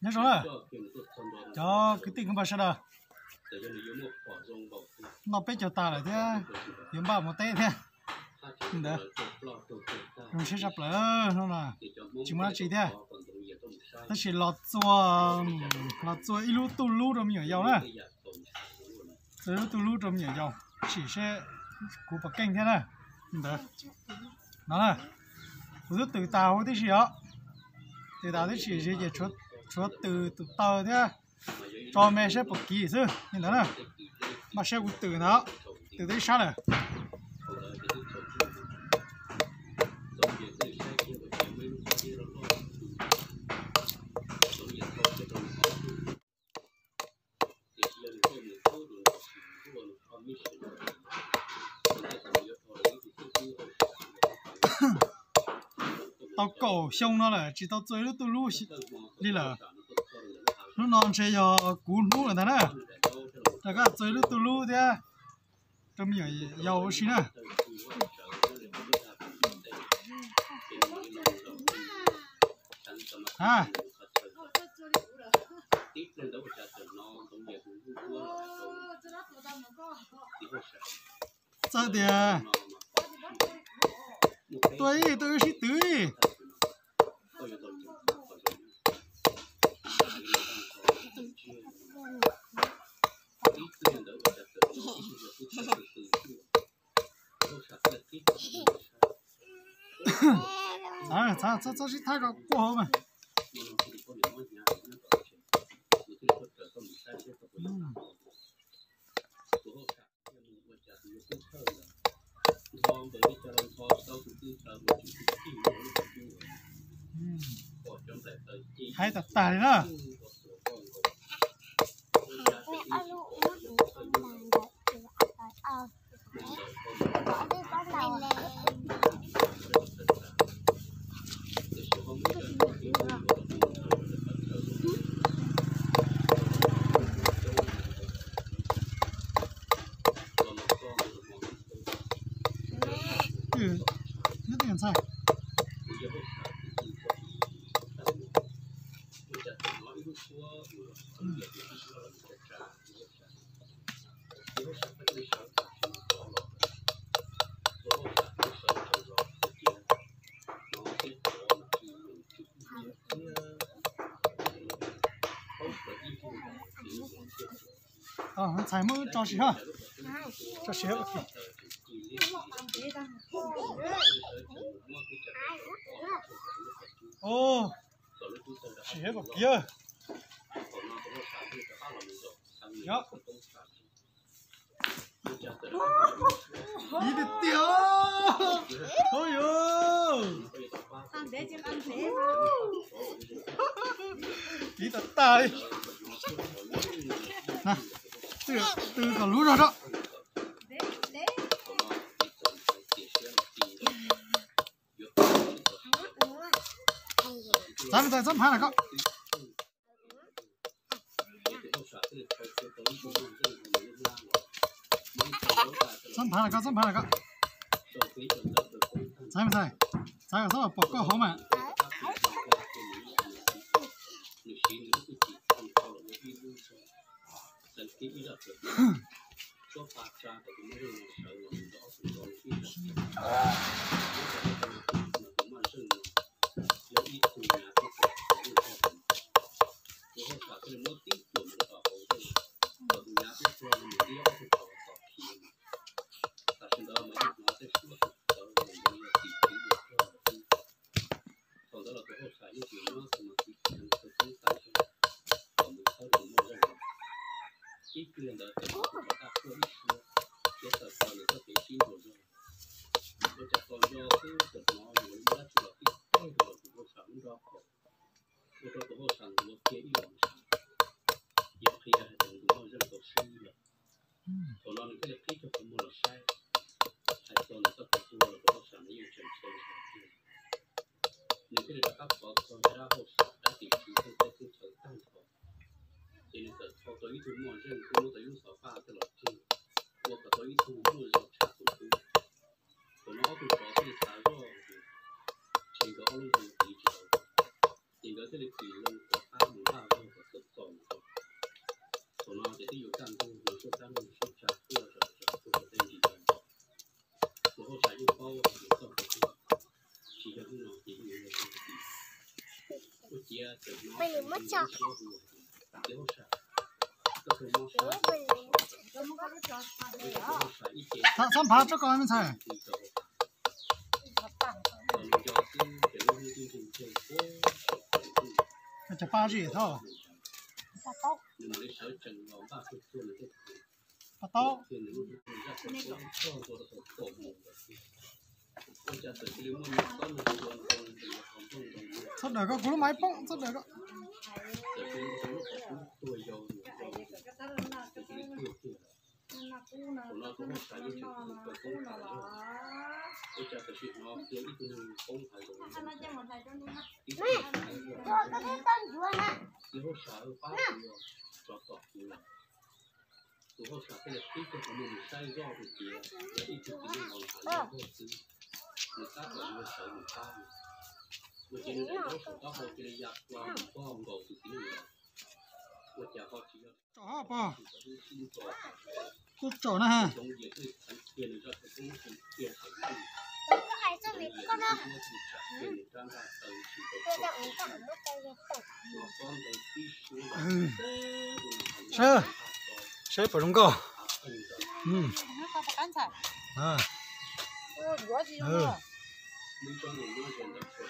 Nyob zoo na cov kwv tij kwv npawg sawv daws, noj peb caug tas lawm thiab, yuav npaj mus teb thiab. Li ntawd, zoo siab tshaj plaws hnub no, tsis muaj dab tsi thiab. Tab sis los txua, los txua ib lub tuj lub rau me nyuam yaus na. Txua ib lub tuj lub rau me nyuam yaus, sim seb kuv puas keej thiab na. Li ntawd, no na, kuv twb tws tas huv tib si os. Tws tas tib si ces tshuav tws tus taw thiab tso me saib puas kiv xwb li ntawd na. Npaj siab kuv tws ntawd, tws tau ib sab lawm. Tau kaum xyoo no lawm tsis tau txua ib lub tuj lub li lawm. Hnub no ntshe yog kuv hnub lawm ntag na, rov qab txua ib lub tuj lub thiab rau me nyuam yaus ua si na. A, txawm tias tua ib tug wb sib twv ib. Txhob sib thab kom quaj hauv mas. Hais tag tag li na. Nyob twj ntxhais. Ntxhais muab tso sim hab. Tso sim hab. Sim hab kom kiv. Kiv tiag tiag. Ov yos. Kiv tas tas li. Tw kom luv zog rau. Txav me ntxhais, txhob nphav na koj. Txhob nphav na koj, txhob nphav na koj. Txav me ntxhais, txav kom txhob pom koj hauv mas. Thaum ntawd los tus hauj sam yeej tsis nyob, tus no tiv thaiv tus poob tais xwb, kom mus thawb tus muaj zeej los. Ib pliag ntawd tus no rov qab tuaj ib suab, thiab tawm plaws ntawm txoj kev sib ntsuas zog. Ua cas tos nco xwb txawm hnov yuav muaj dab tsi los tib teg rau tus hauj sam lub nrob qaum, ua rau tus hauj sam ntawd ua kiag ib los mus sav, yog qhia hais tias nws tus muaj zeej tau swb lawm. Thaum no nws thiaj li qhib cov qhov muag los saib, hais txog ntawm txoj kev tuag los tus hauj sam ntawd yeej tseem tshee saum thiab. Nws thiaj li rov qab thov txog cov dab hauj sam dab tim tswv tej teb teb chaws tag nrho, ces nws txawm thau tau ib tug muaj zeej twb muab tau ib lub xov paj coj los ceg, ua kom tau ib tug muaj zog tshaj tus tub. Thaum no ob tug tsov thiaj li xav zoj tias, ntshe nkawd ob lub zoo tiv tsis tau, ces nkawd thiaj li txis loo rov qab mus laj Txhob nphav tsob ko me ntxhais. Cov paj zim thoj. Paj taub. Txhob daws koj, kuv lub maib poob, txhob daws koj. Tus hauj sam thiaj li qhib kiag qhov muag mus saib zoj hais tias yog ib tug txiv neej los hais li zoj xwb, nws tab tom yuav sawv mus pab nws. Ua ciav nws zaum taub hau cia li ya hlo mus nkaus tus txiv neej ntawd. Ua cas ho tsis yog tsom hos pog, tuaj tsom na ha. Saib, saib puas zoo nkauj.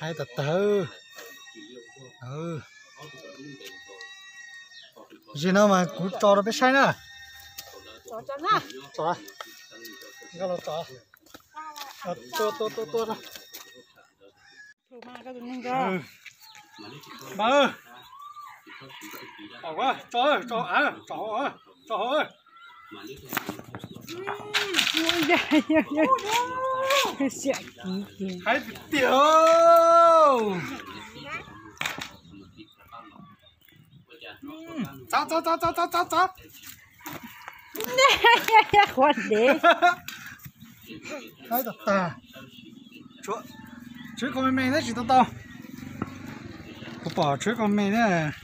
Hais tag tag. Zim no mas kuv tso rau peb saib na. Tso, nkauj los tso. Tua tua tua tua. Npawg, tso, tso, tso hauv, tso hauv. Hais tiag tiag. Txav, txav, txav, txav, txav, txav. Qhuav dev. Hais tag tag. Tshuav ko me me thiab tsis tau tau. Kuv pom tshuav ko me thiab.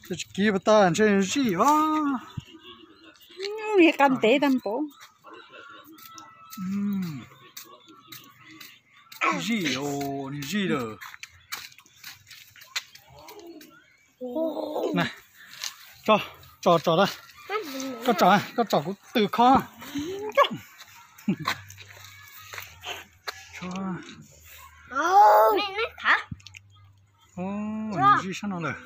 Tsis kiv puas tau ntshe zij os. Nws qab ntev tag npaum. Zij os, nws zij lawm. Tso, tso, tso, koj tso, koj tso kuv tw khob. Nws zij sab no lawm.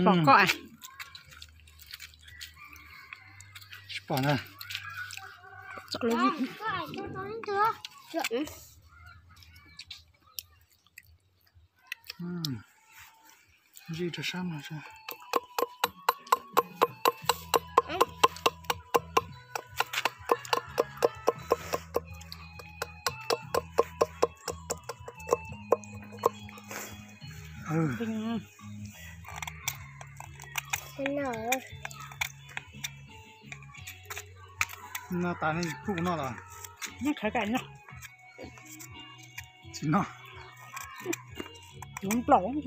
Pom koj. Tsis pom na. Zij rau sab no. No tas nej kuj noj los? Tsis noj. Nplaum.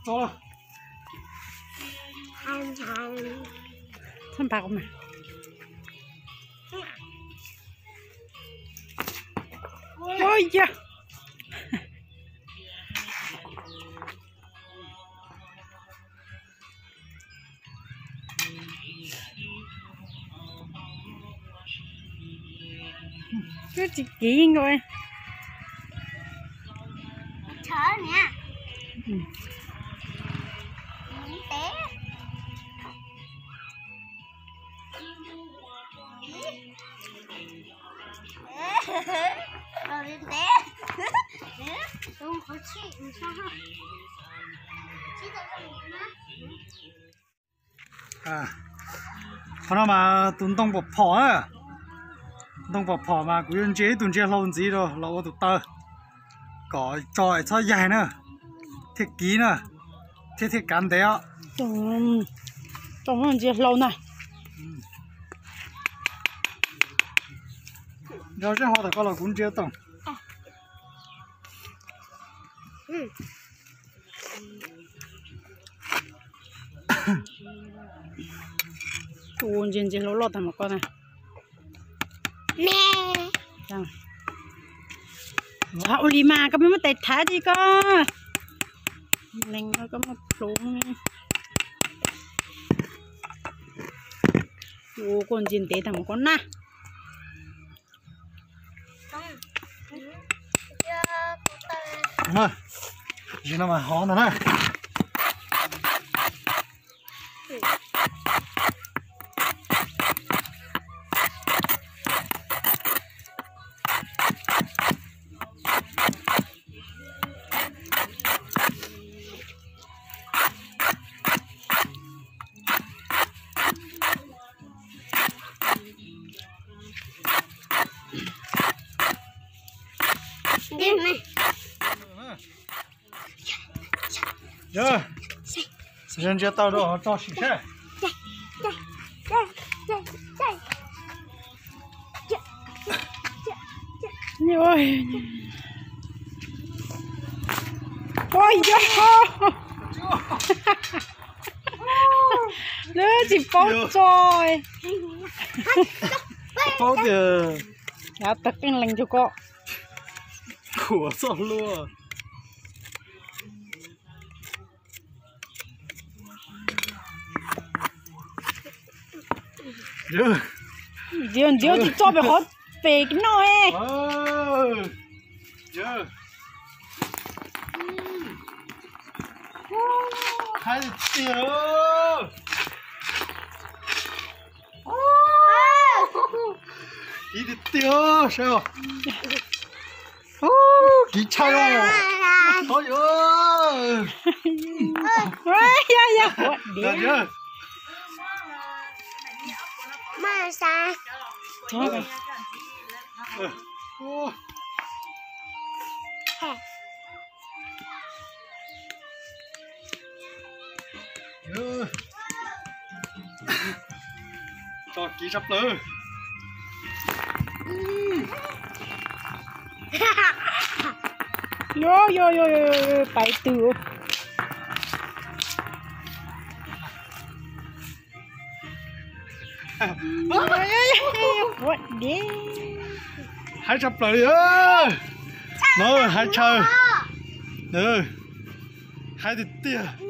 Txhob nphav kuv mas. Ua yag. Twb tsis kiv nkaus. Ntev. Qhov no mas tus ntoo pom phom na, ntoo pom phom mas kuv yuav ntsia ib tug ntsia hlau ntxiv rau los ua tus taw kom tso es txhob yaig na, thiaj kiv na, thiaj thiaj kav ntev os. Tso ntsia hlau na. Nrog seb ho tom koj los kuv ntsia toom. Tus ntsia ntsia hlau loj tag mas koj na. Ua li mas koj peb muab tais thav ti koj. Neeg no koj muaj plhuav. Ua koj ntsia ntev tag mas koj na. Zim no mas hov ntag na. Yog, ntsia tau rau tso sim seb. Ua yog, lawv tsis paub tso. Paub tias, tawg qeej lees rau koj. Khuam txoj hlua. Ntsia ntsia tsis tso pem qhov pem noj. Haib tiag tiag. Kiv tiag tiag, saib os. Kiv tshaj os. Tso kiv sab plaws. Yog yog yog, pais twg. Haib tshaj plaws li. No haib tshaj. Haib tiag tiag.